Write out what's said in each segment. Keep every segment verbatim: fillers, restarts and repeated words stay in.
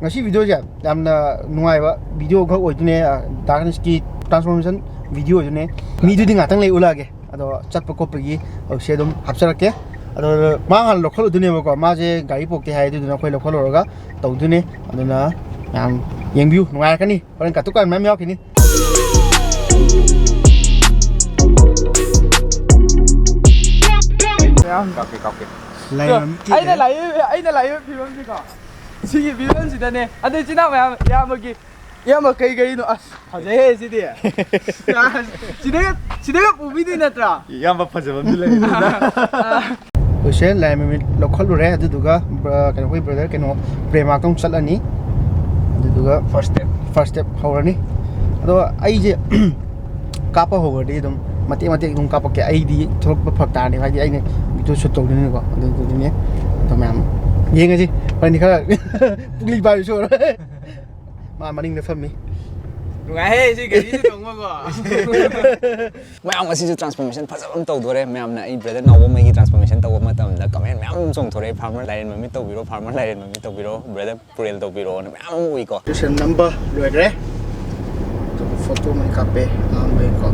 ꯉꯁꯤ ꯚꯤꯗꯤꯑꯣꯁꯦ ꯌꯥꯝꯅ ꯅꯨꯡꯉꯥꯏꯕ ꯚꯤꯗꯤꯑꯣ ꯈꯛ ꯑꯣꯏꯗꯣꯏꯅꯦ, ꯗꯥꯔꯛꯅꯦꯁꯀꯤ ꯇ꯭ꯔꯥꯟꯁꯐꯣꯔꯃꯦꯁꯟ ꯚꯤꯗꯤꯑꯣ ꯑꯣꯏꯗꯣꯏꯅꯦ꯫ ꯃꯤꯗꯨꯗꯤ ꯉꯥꯛꯇꯪ ꯂꯩ ꯎꯠꯂꯛꯑꯒꯦ, ꯑꯗꯣ ꯆꯠꯄ ꯈꯣꯠꯄꯒꯤ ꯍꯧꯖꯤꯛꯁꯦ ꯑꯗꯨꯝ ꯍꯥꯞꯆꯔꯛꯀꯦ꯫ ꯑꯗꯣ ꯃꯥ ꯍꯥꯟꯅ ꯂꯧꯈꯠꯂꯨꯗꯣꯏꯅꯦꯕꯀꯣ, ꯃꯥꯁꯦ ꯒꯥꯔꯤ ꯄꯣꯛꯇꯦ ꯍꯥꯏ, ꯑꯗꯨꯗꯨꯅ ꯑꯩꯈꯣꯏ ꯂꯧꯈꯠꯂꯨꯔꯒ ꯇꯧꯗꯣꯏꯅꯦ꯫ ꯑꯗꯨꯅ ꯃꯌꯥꯝ ꯌꯦꯡꯕꯤꯌꯨ, ꯅꯨꯡꯉꯥꯏꯔꯛꯀꯅꯤ꯫ ꯍꯣꯔꯦꯟ ꯀꯥꯇꯨ ꯀꯥꯔꯟ ꯃꯌꯥꯝ ꯌꯥꯎꯔꯛꯈꯤꯅꯤ꯫ ꯀꯥꯞꯀꯦ, ꯀꯥꯞꯀꯦ꯫ ꯂꯩꯔꯝ-, ꯑꯩꯅ ꯂꯥꯛꯏ, ꯑꯩꯅ ꯂꯥꯛꯏꯕ ꯐꯤꯕꯝꯁꯤꯀꯣ, ꯁꯤꯒꯤ ꯐꯤꯕꯝꯁꯤꯗꯅꯦ꯫ ꯑꯗꯨ ꯏꯆꯤꯟ ꯏꯅꯥꯎ ꯃꯌꯥꯝ, ꯏꯌꯥꯝꯕꯒꯤ, ꯏꯌꯥꯝꯕ ꯀꯩ ꯀꯩꯅꯣ? ꯑꯁ, ꯐꯖꯩꯍꯦ ꯁꯤꯗꯤ꯫ ꯁꯤꯗꯒ, ꯁꯤꯗꯒ ꯄꯨꯕꯤꯗꯣꯏ ꯅꯠꯇ꯭ꯔꯥ? ꯏꯌꯥꯝꯕ ꯐꯖꯕ ꯑꯃꯁꯨ ꯂꯩ꯫ ꯑꯩꯈꯣꯏꯁꯦ ꯂꯥꯏ ꯃꯃꯤꯠ ꯂꯧꯈꯠꯂꯨꯔꯦ, ꯑꯗꯨꯗꯨꯒ ꯕ꯭ꯔ-, ꯀꯩꯅꯣ, ꯑꯩꯈꯣꯏ ꯕ꯭ꯔꯗꯔ ꯀꯩꯅꯣ, ꯄ꯭ꯔꯦꯃꯥꯛꯇ ꯑꯃꯨꯛ ꯆꯠꯂꯅꯤ, ꯑꯗꯨꯗꯨꯒ ꯐꯥꯔꯁ ꯁ꯭ꯇꯦꯞ꯫ ꯐꯥꯔꯁ ꯁ꯭ꯇꯦꯞ ꯍꯧꯔꯅꯤ꯫ ꯑꯗꯣ ꯑꯩꯁꯦ ꯀꯥꯞꯄ ꯍꯧꯔꯗꯤ ꯑꯗꯨꯝ ꯃꯇꯦꯛ ꯃꯇꯦꯛ ꯑꯗꯨꯝ ꯀꯥꯞꯄꯛꯀꯦ꯫ ꯑꯩꯗꯤ ꯊꯣꯛꯂꯛꯄ ꯐꯔꯛ ꯇꯥꯔꯅꯤ, ꯍꯥꯏꯗꯤ ꯑꯩꯅ ꯚꯤꯗꯤꯑꯣ ꯁꯨꯠ ꯇꯧꯗꯣꯏꯅꯤꯀꯣ, ꯑꯗꯨꯗꯨꯒꯤꯅꯦ꯫ ꯑꯗꯣ ꯃꯌꯥꯝ ꯌꯦꯡꯉꯁꯤ꯫ ꯍꯣꯔꯦꯟꯗꯤ ꯈꯔ ꯄꯨꯛꯂꯤ ꯄꯥꯏꯕ ꯁꯣꯔ꯫ ꯃꯥ ꯃꯅꯤꯡꯗ ꯐꯝꯃꯤ꯫ ꯅꯨꯡꯉꯥꯏꯍꯦ ꯁꯤ ꯒꯥꯔꯤꯁꯦ ꯇꯣꯡꯕꯀꯣ꯫ ꯃꯌꯥꯝ ꯉꯁꯤꯁꯨ ꯇ꯭ꯔꯥꯟꯁꯐꯣꯔꯃꯦꯁꯟ ꯐꯖꯕ ꯑꯃ ꯇꯧꯗꯣꯔꯦ꯫ ꯃꯌꯥꯝꯅ ꯑꯩ ꯕ꯭ꯔꯗꯔ ꯅꯥꯎꯕꯝꯍꯣꯏꯒꯤ ꯇ꯭ꯔꯥꯟꯁꯐꯣꯔꯃꯦꯁꯟ ꯇꯧꯕ ꯃꯇꯝꯗ ꯀꯃꯦꯟ ꯃꯌꯥꯝ ꯑꯃ ꯆꯣꯡꯊꯣꯔꯛꯑꯦ, "ꯐꯥꯔꯃꯔ ꯂꯥꯏꯔꯦꯟ ꯃꯃꯤꯠ ꯇꯧꯕꯤꯔꯣ, ꯐꯥꯔꯃꯔ ꯂꯥꯏꯔꯦꯟ ꯃꯃꯤꯠ ꯇꯧꯕꯤꯔꯣ, ꯕ꯭ꯔꯗꯔ ꯄꯨꯔꯦꯜ ꯇꯧꯕꯤꯔꯛꯑꯣꯅ" ꯃꯌꯥꯝ ꯑꯃ ꯎꯏꯀꯣ꯫ ꯇꯨꯏꯁꯟ ꯅꯝꯕ ꯂꯣꯏꯈ꯭ꯔꯦ꯫ ꯑꯗꯨꯒ ꯐꯣꯇꯣ ꯑꯃ ꯀꯥꯞꯄꯦ, ꯑꯍꯥꯟꯕꯒꯤꯀꯣ꯫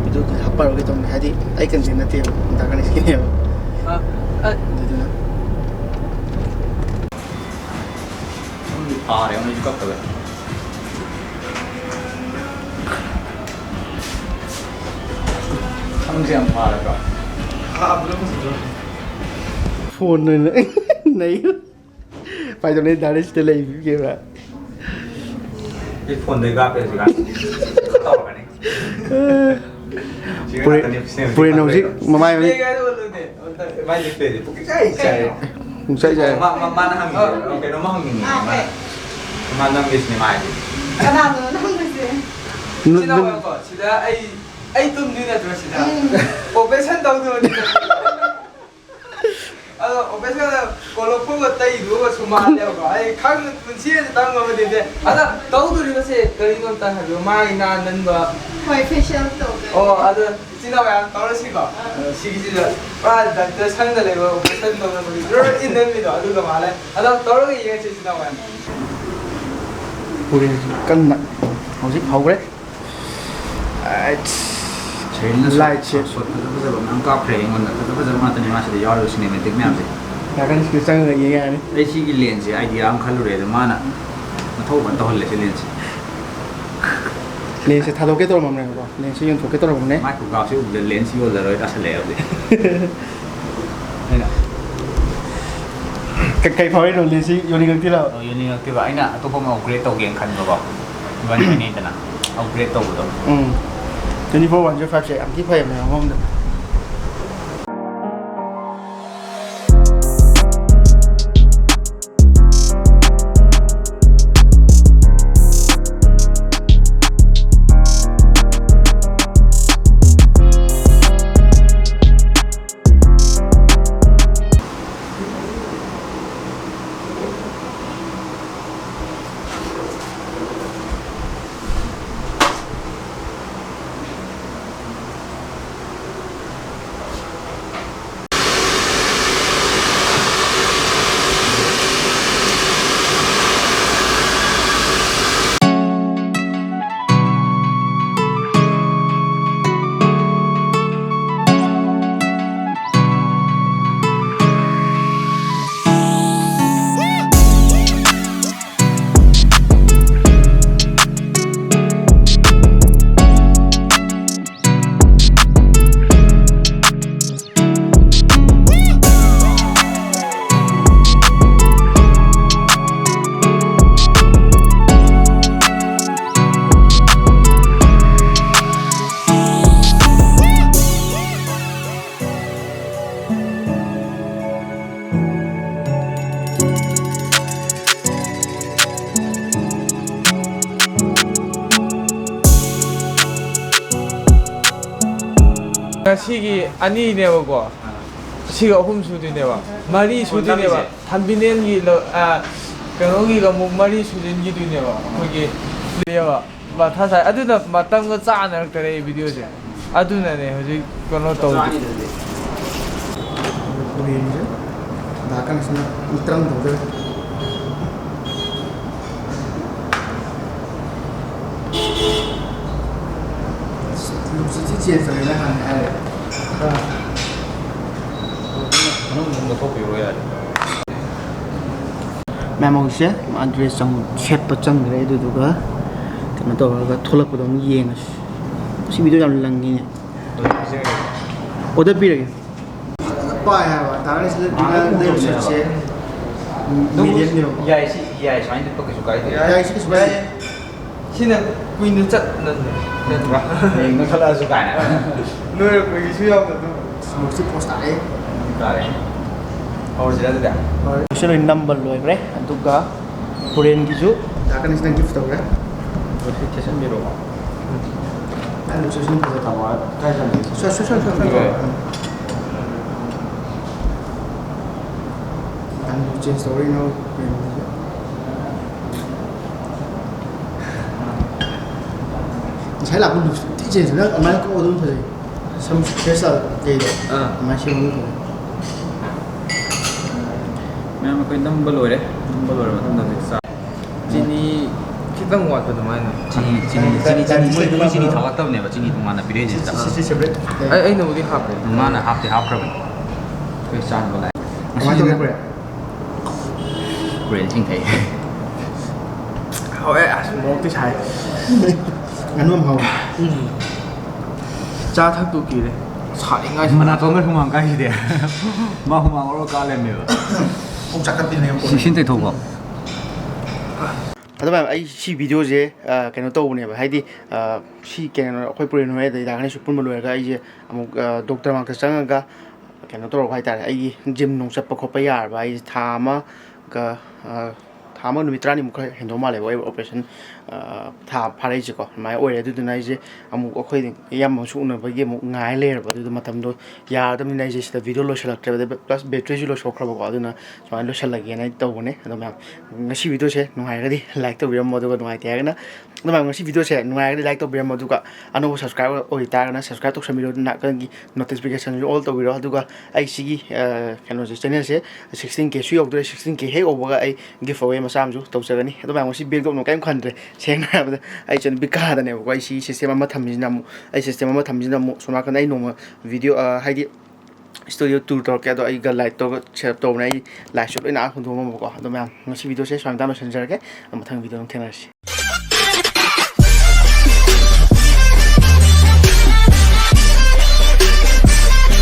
ꯚꯤꯗꯤꯑꯣꯗꯨꯗꯤ ꯍꯥꯞꯄꯔꯣꯏꯒꯦ ꯇꯧꯕꯅꯦ, ꯍꯥꯏꯗꯤ ꯑꯩ ꯀꯟꯇꯦꯟ ꯅꯠꯇꯦꯕ, ꯗꯥ ꯒꯅꯦꯁꯀꯤꯅꯦꯕ꯫ ꯑ, ꯑ꯫ ꯑꯗꯨꯗꯨꯅ꯫ ꯅꯪꯗꯤ ꯐꯥꯔꯦ, ꯅꯪꯁꯨ ꯀꯛꯇꯕ꯫ ꯁꯝꯁꯦ ꯌꯥꯝ ꯐꯥꯔꯗ꯭ꯔꯣ? ꯐꯥꯕꯗꯣ ꯐꯖꯗ꯭ꯔꯣ? ꯐꯣꯟ ꯑꯣꯏꯅ ꯅꯩ꯫ ꯐꯥꯏꯗꯧꯅꯦ, ꯗꯥꯏꯔꯦꯛ ꯁꯤꯗ ꯂꯩꯕꯤꯒꯦꯕ꯫ ꯑꯩ ꯐꯣꯟꯗꯩ ꯀꯥꯞꯄꯦ ꯍꯧꯖꯤꯛꯀꯥꯟ꯫ ꯇꯧꯔꯛꯀꯅꯤ꯫ ꯁꯤ ꯄꯨꯔꯦ-, ꯉꯥꯛꯇꯅꯦ ꯁꯦꯝꯃꯤꯁꯦ ꯄꯨꯔꯦꯟ ꯍꯧꯖꯤꯛ ꯈꯪꯗ꯭ꯔꯦꯀꯣ꯫ ꯃꯃꯥꯏ ꯍꯧꯖꯤꯛ ꯄꯦꯒ ꯑꯗꯨ ꯎꯠꯂꯨꯅꯦ꯫ ꯃꯥꯏ ꯗꯤꯁꯄ꯭ꯂꯦꯁꯦ ꯄꯨꯡꯆꯥꯏ ꯆꯥꯏꯔꯦ꯫ ꯄꯨꯡꯆꯥꯏ ꯆꯥꯏꯔꯦ꯫ ꯃꯥ-, ꯃꯥ-, ꯃꯥꯅ ꯍꯪꯉꯤꯁꯦ, ꯑ, ꯀꯩꯅꯣꯝꯃ ꯍꯪꯅꯤꯡꯉꯤ꯫ ꯑ, ꯃꯥ ꯅꯝꯒꯦ ꯁꯤꯅꯦ ꯃꯥ ꯍꯥꯏꯁꯦ꯫ ꯀꯅꯥꯅꯣ ꯅꯝꯗꯣꯏꯁꯦ? ꯅꯨ-, ꯁꯤ ꯅꯨ-, ꯅꯝꯃꯣꯀꯣ꯫ ꯁꯤꯗ ꯑꯩ, ꯑꯩ ꯇꯨꯝꯗꯣꯏ ꯅꯠꯇ꯭ꯔꯣ ꯁꯤꯗ? ꯎꯝ꯫ ꯑꯣꯄꯔꯦꯁꯟ ꯇꯧꯗꯣꯏꯅꯤ꯫ ꯑꯗꯣ ꯑꯣꯄꯔꯦꯁꯟ ꯀꯣꯂꯣꯐꯣꯝꯒ ꯇꯩꯗꯨꯒ ꯁꯨꯃꯥꯡꯅꯦꯕꯀꯣ꯫ ꯑꯩ ꯈꯪꯗꯦ, ꯄꯨꯟꯁꯤꯗ ꯇꯝ ꯉꯝꯃꯗꯤ꯫ ꯑꯗ ꯇꯧꯗꯣꯔꯤꯕꯁꯦ ꯀꯔꯤꯅꯣ ꯑꯝꯇ ꯍꯥꯏꯕꯤꯌꯨ꯫ ꯃꯥꯒꯤ ꯅꯥꯟ ꯅꯟꯕ꯫ ꯍꯣꯏ, ꯐꯦꯁꯤꯌꯦꯜ ꯇꯧꯗꯣꯏꯅꯦ꯫ ꯑꯣ, ꯑꯗꯣ ꯏꯆꯤꯟ ꯏꯅꯥꯎ ꯃꯌꯥꯝ ꯇꯧꯔꯁꯤꯀꯣ꯫ ꯑꯥ꯫ ꯁꯤꯒꯤꯁꯤꯗ ꯄꯨꯔꯥ ꯗꯥꯛꯇꯔ ꯁꯪꯗ ꯂꯩꯕ ꯑꯣꯄꯔꯦꯁꯟ ꯇꯧꯅꯕꯒꯤ ꯖꯔ ꯏꯟ ꯅꯟꯕꯤꯗꯣ ꯑꯗꯨꯒ ꯃꯥꯜꯂꯦ꯫ ꯑꯗꯣ ꯇꯧꯔꯒ ꯌꯦꯡꯉꯁꯤ ꯏꯆꯤꯟ ꯏꯅꯥꯎ ꯃꯌꯥꯝ꯫ ꯐꯨꯔꯦ ꯀꯟꯅ꯫ ꯍꯧꯖꯤꯛ ꯍꯧꯈ꯭ꯔꯦ꯫ ꯑꯩꯠꯁ꯫ ꯁꯦꯔꯤꯟꯅ ꯁꯣꯠ, ꯂꯥꯏꯠꯁꯦ꯫ ꯁꯣꯠ ꯐꯖ ꯐꯖꯕ ꯃꯌꯥꯝ ꯀꯥꯞꯈ꯭ꯔꯦ ꯑꯩꯉꯣꯟꯗ꯫ ꯐꯖ ꯐꯖꯕ ꯉꯥꯛꯇꯅꯦ ꯃꯥꯁꯤꯗ ꯌꯥꯎꯔꯤꯕ ꯁꯤꯅꯦꯃꯦꯇꯤꯛ ꯃꯌꯥꯝꯁꯦ꯫ ꯅꯥꯀꯟꯁꯤꯗ ꯆꯪꯉꯒ ꯌꯦꯡ ꯌꯥꯔꯅꯤ꯫ ꯑꯩ ꯁꯤꯒꯤ ꯂꯦꯟꯁꯁꯦ ꯑꯥꯏꯗꯤꯌꯥ ꯑꯃ ꯈꯜꯂꯨꯔꯦ, ꯑꯗꯣ ꯃꯥꯅ ꯃꯊꯧ ꯐꯖꯅ ꯇꯧꯍꯜꯂꯦ ꯁꯤ ꯂꯦꯟꯁꯁꯦ꯫ ꯂꯦꯟꯁꯁꯦ ꯊꯥꯗꯣꯛꯀꯦ ꯇꯧꯔꯝꯃꯕꯅꯦꯕꯀꯣ, ꯂꯦꯟꯁꯁꯦ ꯌꯣꯟꯊꯣꯛꯀꯦ ꯇꯧꯔꯝꯃꯕꯅꯦ꯫ ꯃꯥꯏ ꯈꯨꯒꯥꯞꯁꯦ ꯎꯕꯗ ꯂꯦꯟꯁ ꯌꯣꯜꯂꯔꯣꯏ ꯇꯥꯁꯜꯂꯛꯑꯦ ꯍꯧꯖꯤꯛ꯫ ꯑꯩꯅ ꯀ-, ꯀꯩ ꯐꯥꯎꯔꯤꯅꯣ? ꯂꯦꯟꯁꯁꯤ ꯌꯣꯟꯅꯤꯡꯉꯛꯇ꯭ꯔꯤꯔꯕ? ꯑꯣ, ꯌꯣꯟꯅꯤꯡꯉꯛꯇꯦꯕ꯫ ꯑꯩꯅ ꯑꯇꯣꯞꯄ ꯑꯃ ꯑꯞꯒ꯭ꯔꯦꯗ ꯇꯧꯒꯦꯅ ꯈꯟꯕꯀꯣ꯫ ꯏꯕꯥꯅꯤ ꯑꯅꯤꯗꯅ ꯑꯞꯒ꯭ꯔꯦꯗ ꯇꯧꯕꯗꯣ꯫ ꯎꯝ꯫ Twenty four one zero five ꯁꯦ ꯌꯥꯝ ꯊꯤ ꯐꯩꯌꯦ ꯃꯌꯥꯝ ꯑꯃꯔꯣꯝꯗ꯫ ꯉꯁꯤꯒꯤ ꯑꯅꯤꯅꯦꯕꯀꯣ꯫ ꯁꯤꯒ ꯑꯍꯨꯝ ꯁꯨꯗꯣꯏꯅꯦꯕ꯫ ꯃꯔꯤ ꯁꯨꯗꯣꯏꯅꯦꯕ꯫ ꯊꯝꯕꯤꯅꯦꯟꯒꯤ ꯂ-, ꯑ, ꯀꯩꯅꯣꯒꯤꯒ ꯑꯃꯨꯛ ꯃꯔꯤ ꯁꯨꯖꯤꯟꯈꯤꯗꯣꯏꯅꯦꯕ꯫ ꯑꯩꯈꯣꯏꯒꯤ ꯃꯊꯥ ꯁꯥꯏ꯫ ꯑꯗꯨꯅ ꯃꯇꯝꯒ ꯆꯥꯟꯅꯔꯛꯇꯔꯦ ꯑꯩ ꯚꯤꯗꯤꯑꯣꯁꯦ꯫ ꯑꯗꯨꯅꯅꯦ ꯍꯧꯖꯤꯛ ꯀꯩꯅꯣ ꯇꯧꯗꯦ꯫ ꯌꯦꯡꯁꯦ꯫ ꯗꯥ ꯀꯥꯡꯁꯤꯅ ꯇꯔꯪ ꯇꯧꯗꯣꯏꯔꯦ꯫ ꯍꯧꯖꯤꯛꯇꯤ ꯆꯦꯟꯖ ꯇꯧꯔꯦꯅ ꯍꯥꯟꯅ ꯍꯥꯏꯔꯦ꯫ ꯃꯅꯨꯡ ꯃꯅꯨꯡꯗ ꯊꯣꯛꯄꯤꯔꯣ ꯌꯥꯔꯦ꯫ ꯃꯌꯥꯝ ꯍꯧꯖꯤꯛꯁꯦ ꯃꯥ ꯗ꯭ꯔꯦꯁ ꯆꯪ-, ꯁꯦꯠꯄ ꯆꯪꯈ꯭ꯔꯦ, ꯑꯗꯨꯗꯨꯒ ꯀꯩꯅꯣ ꯇꯧꯔꯒ ꯊꯣꯛꯂꯛꯄꯗꯣ ꯑꯃꯨꯛ ꯌꯦꯡꯉꯁꯤ꯫ ꯁꯤ ꯚꯤꯗꯤꯑꯣ ꯌꯥꯝ ꯂꯪꯉꯤꯅꯦ꯫ ꯑꯣꯔꯗꯔ ꯄꯤꯔꯒꯦ꯫ ꯄꯥꯏ ꯍꯥꯏꯕ ꯇꯥꯔꯦ ꯁꯤꯗ ꯂꯩꯕ ꯁꯛꯁꯦ꯫ ꯑꯗꯨꯕꯨ ꯃꯤꯗꯤꯌꯝꯅꯦꯕ꯫ ꯌꯥꯏ, ꯁꯤ ꯌꯥꯏ, ꯁꯨꯃꯥꯏꯅ ꯂꯤꯠꯄ ꯀꯩꯁꯨ ꯀꯥꯏꯗꯦ꯫ ꯌꯥꯏ, ꯁꯤ ꯀꯩꯁꯨ ꯀꯥꯏꯗꯦ꯫ ꯁꯤꯅ ꯀꯨꯏꯅ ꯆꯠ-, ꯅꯠꯇ꯭ꯔꯥ? ꯍꯌꯦꯡ ꯅꯣꯏꯈꯠꯂꯛꯑꯁꯨ ꯀꯥꯏꯅ꯫ ꯅꯣꯏꯔꯛꯄꯒꯤꯁꯨ ꯌꯥꯎꯗ ꯑꯗꯨꯝ꯫ ꯁꯃꯣꯛꯁꯤ ꯄꯣꯁ ꯇꯥꯔꯦ꯫ ꯇꯥꯔꯦ꯫ ꯍꯧꯔꯁꯤꯔꯥ ꯑꯗꯨꯗꯤ? ꯍꯣꯏ꯫ ꯁꯤ ꯂꯣꯏ ꯅꯝꯕ ꯂꯣꯏꯈ꯭ꯔꯦ꯫ ꯑꯗꯨꯒ ꯄꯨꯔꯦꯟꯒꯤꯁꯨ ꯗꯥ ꯀꯅꯤꯁꯅ ꯒꯤꯐ ꯇꯧꯔꯦ꯫ ꯁꯤ ꯆꯦꯁꯤꯟꯕꯤꯔꯣꯀꯣ꯫ ꯑꯗꯨ ꯆꯦꯁꯤꯟ ꯐꯖ ꯇꯧꯔꯦ꯫ ꯀꯥꯏ ꯆꯠꯂꯤ? ꯁꯣ-, ꯁꯣ-, ꯁꯣ-, ꯁꯣ-, ꯁꯣ-, ꯍꯣꯏ꯫ ꯑꯗꯨ ꯆꯦꯟꯖ ꯇꯧꯔꯦ ꯏꯅꯥꯎ ꯄꯨꯔꯦꯟꯒꯤꯁꯨ꯫ ꯉꯁꯥꯏ ꯂꯥꯛꯄ ꯂꯨꯛꯁꯇꯨ ꯊꯤ ꯆꯦꯟꯖ꯫ ꯅꯪ ꯑꯗꯨꯃꯥꯏꯅ ꯀꯛꯑꯣ ꯑꯗꯨꯝ ꯐꯖꯩ꯫ ꯁꯝ ꯍꯤꯌꯔ ꯁ꯭ꯇꯥꯏꯜ ꯀꯩꯗꯣ ꯑꯥ꯫ ꯑꯗꯨꯃꯥꯏꯅ ꯁꯦꯝꯕ ꯑꯗꯨꯝ ꯐꯖꯩ꯫ ꯃꯌꯥꯝ ꯑꯩꯈꯣꯏ ꯅꯝꯕ ꯂꯣꯏꯔꯦ꯫ ꯅꯝꯕ ꯂꯣꯏꯔ ꯃꯇꯨꯡꯗ ꯍꯧꯖꯤꯛ ꯆꯥ-, ꯆꯤꯅꯤ ꯈꯤꯇꯪ ꯋꯥꯠꯄ ꯑꯗꯨꯃꯥꯏꯅ꯫ ꯆꯤꯅꯤ, ꯆꯤꯅꯤ, ꯆꯤꯅꯤ, ꯆꯤꯅꯤ, ꯃꯣꯏ, ꯃꯣꯏ ꯆꯤꯅꯤ ꯊꯥꯛꯂꯛꯇꯕꯅꯦꯕ, ꯆꯤꯅꯤ ꯇꯣꯉꯥꯟꯅ ꯄꯤꯔꯛꯏꯁꯦ ꯁꯤ, ꯆꯥ-, ꯁꯤ, ꯁꯤ separate꯫ ꯑꯩ, ꯑꯩꯅꯕꯨꯗꯤ ꯍꯥꯞꯄꯦ꯫ ꯃꯥꯅ ꯍꯥꯞꯇꯤ ꯍꯥꯞꯈ꯭ꯔꯕꯅꯤ꯫ ꯑꯩꯈꯣꯏ ꯆꯥꯅꯕ ꯂꯥꯛꯑꯦ꯫ ꯀꯃꯥꯏꯅ ꯇꯧꯒꯦ, ꯉꯁꯤꯗꯤ ꯄꯨꯔꯦꯟ? ꯄꯨꯔꯦꯟ ꯏꯁꯤꯡ ꯊꯛꯏ꯫ ꯍꯥꯎꯋꯦ, ꯑꯁ, ꯃꯣꯔꯣꯛꯇꯤ ꯁꯥꯏ꯫ ꯉꯥꯅꯨ ꯌꯥꯝ ꯍꯥꯎꯋꯦ꯫ ꯎꯝ꯫ ꯆꯥ ꯊꯛꯇꯨ ꯀꯤꯔꯦ꯫ ꯁꯥꯔꯤꯉꯩꯁꯤꯗ꯫ ꯃꯅꯥꯇꯣꯟꯒ ꯍꯨꯃꯥꯡ ꯀꯥꯏꯁꯤꯗꯤ꯫ ꯃꯥ ꯍꯨꯃꯥꯡ ꯑꯣꯔꯣ ꯀꯥ ꯂꯩꯔꯝꯃꯦꯕ꯫ ꯄꯨꯛ ꯆꯥꯈꯠꯄꯤꯅꯦ꯫ ꯁꯤ, ꯁꯤ ꯇꯩꯊꯣꯛꯄ꯫ ꯑꯗꯣ ꯃꯌꯥꯝ, ꯑꯩ ꯁꯤ ꯚꯤꯗꯤꯑꯣꯁꯦ, ꯑ, ꯀꯩꯅꯣ ꯇꯧꯕꯅꯦꯕ, ꯍꯥꯏꯗꯤ, ꯑ, ꯁꯤ ꯀꯩꯅꯣ, ꯑꯩꯈꯣꯏ ꯄꯨꯔꯦꯟ ꯍꯣꯏ ꯑꯗꯩ ꯗꯥ ꯒꯅꯦꯁ ꯄꯨꯟꯕ ꯂꯣꯏꯔꯒ ꯑꯩꯁꯦ ꯑꯃꯨꯛ, ꯑ, ꯗꯣꯛꯇꯔ ꯃꯅꯥꯛꯇ ꯆꯪꯉꯒ ꯀꯩꯅꯣ ꯇꯧꯔꯛꯄ ꯍꯥꯏꯇꯥꯔꯦ, ꯑꯩꯒꯤ ꯖꯤꯝ ꯅꯨꯡ ꯆꯠꯄ ꯈꯣꯠꯄ ꯌꯥꯔꯕ, ꯑꯩꯁꯦ ꯊꯥ ꯑꯃꯒ, ꯑ, ꯊꯥ ꯑꯃ ꯅꯨꯃꯤꯠ ꯇꯔꯥꯅꯤꯃꯨꯛ ꯈꯔ ꯍꯦꯟꯗꯧ ꯃꯥꯜꯂꯦꯕ ꯑꯩ ꯑꯣꯄꯔꯦꯁꯟ, ꯑ, ꯊꯥ ꯐꯥꯔꯛꯏꯁꯦꯀꯣ, ꯑꯗꯨꯃꯥꯏꯅ ꯑꯣꯏꯔꯦ꯫ ꯑꯗꯨꯗꯨꯅ ꯑꯩꯁꯦ ꯑꯃꯨꯛ ꯑꯩꯈꯣꯏ ꯏꯌꯥꯝꯕ ꯑꯃꯁꯨ ꯎꯅꯕꯒꯤ ꯑꯃꯨꯛ ꯉꯥꯏ ꯂꯩꯔꯕ, ꯑꯗꯨꯗ ꯃꯇꯝꯗꯣ ꯌꯥꯔꯗꯕꯅꯤꯅ ꯑꯩꯁꯦ ꯁꯤꯗ ꯚꯤꯗꯤꯑꯣ ꯂꯣꯏꯁꯤꯜꯂꯛꯇ꯭ꯔꯦꯕ, plus ꯕꯦꯇ꯭ꯔꯤꯁꯨ ꯂꯣꯏꯊꯣꯛꯈ꯭ꯔꯕꯀꯣ, ꯑꯗꯨꯅ ꯁꯨꯃꯥꯏꯅ ꯂꯣꯏꯁꯤꯜꯂꯒꯦꯅ ꯑꯩ ꯇꯧꯕꯅꯦ꯫ ꯑꯗꯣ ꯃꯌꯥꯝ, ꯉꯁꯤ ꯚꯤꯗꯤꯑꯣꯁꯦ ꯅꯨꯡꯉꯥꯏꯔꯒꯗꯤ ꯂꯥꯏꯛ ꯇꯧꯕꯤꯔꯝꯃꯣ, ꯑꯗꯨꯒ ꯅꯨꯡꯉꯥꯏꯇꯦ ꯍꯥꯏꯔꯒꯅ, ꯑꯗꯣ ꯃꯌꯥꯝ, ꯉꯁꯤ ꯚꯤꯗꯤꯑꯣꯁꯦ ꯅꯨꯡꯉꯥꯏꯔꯒꯗꯤ ꯂꯥꯏꯛ ꯇꯧꯕꯤꯔꯝꯃꯣ, ꯑꯗꯨꯒ ꯑꯅꯧꯕ ꯁꯕꯁꯀ꯭ꯔꯥꯏꯕꯔ ꯑꯣꯏꯇꯥꯔꯒꯅ ꯁꯕꯁꯀ꯭ꯔꯥꯏꯕ ꯇꯧꯁꯟꯕꯤꯔꯣ, ꯅꯥꯀꯟꯒꯤ ꯅꯣꯇꯤꯐꯤꯀꯦꯁꯟꯁꯨ ꯑꯣꯜ ꯇꯧꯕꯤꯔꯣ, ꯑꯗꯨꯒ ꯑꯩ ꯁꯤꯒꯤ, ꯑ, ꯀꯩꯅꯣꯁꯦ, ꯆꯦꯅꯦꯜꯁꯦ ꯁꯤꯛꯁꯇꯤꯟ ꯀꯦꯁꯨ ꯌꯧꯗꯣꯔꯦ, ꯁꯤꯛꯁꯇꯤꯟ ꯀꯦ ꯍꯦꯛ ꯌꯧꯕꯒ ꯑꯩ ꯒꯤꯐ ꯑꯋꯦ ꯃꯆꯥ ꯑꯃꯁꯨ ꯇꯧꯖꯒꯅꯤ꯫ ꯑꯗꯣ ꯃꯌꯥꯝ, ꯉꯁꯤ ꯕꯦꯛ ꯗꯣꯛꯅ ꯀꯔꯤꯝ ꯈꯟꯗ꯭ꯔꯦ, ꯁꯦꯡꯅ ꯍꯥꯏꯔꯕꯗ ꯑꯩ ꯆꯠꯅ ꯕꯤꯀꯥꯗꯅꯦꯕꯀꯣ꯫ ꯑꯩ ꯁꯤ ꯁꯤꯁꯇꯦꯝ ꯑꯃ ꯊꯝꯃꯤꯁꯤꯅ ꯑꯃꯨꯛ, ꯑꯩ ꯁꯤꯁꯇꯦꯝ ꯑꯃ ꯊꯝꯃꯤꯁꯤꯅ ꯑꯃꯨꯛ ꯁꯣꯝ ꯅꯥꯀꯟꯗ ꯑꯩ ꯅꯣꯡꯃ ꯚꯤꯗꯤꯑꯣ, ꯍꯥꯏꯗꯤ ꯁ꯭ꯇꯨꯗꯤꯑꯣ ꯇꯨꯔ ꯇꯧꯔꯛꯀꯦ꯫ ꯑꯗꯣ ꯑꯩꯒ ꯂꯥꯏꯠ ꯇꯧꯔꯒ ꯁꯦꯠ ꯑꯞ ꯇꯧꯕꯅꯦ꯫ ꯑꯩ ꯂꯥꯏꯠꯁꯨ ꯂꯣꯏꯅ ꯑꯥ ꯍꯨꯟꯗꯣꯛꯑꯝꯃꯕꯀꯣ꯫ ꯑꯗꯣ ꯃꯌꯥꯝ, ꯉꯁꯤ ꯚꯤꯗꯤꯑꯣꯁꯦ ꯁꯨꯃꯥꯏꯅ ꯂꯣꯏꯁꯤꯟꯖꯔꯒꯦ꯫ ꯃꯊꯪ ꯚꯤꯗꯤꯑꯣ ꯑꯗꯨꯝ ꯊꯦꯡꯅꯔꯁꯤ꯫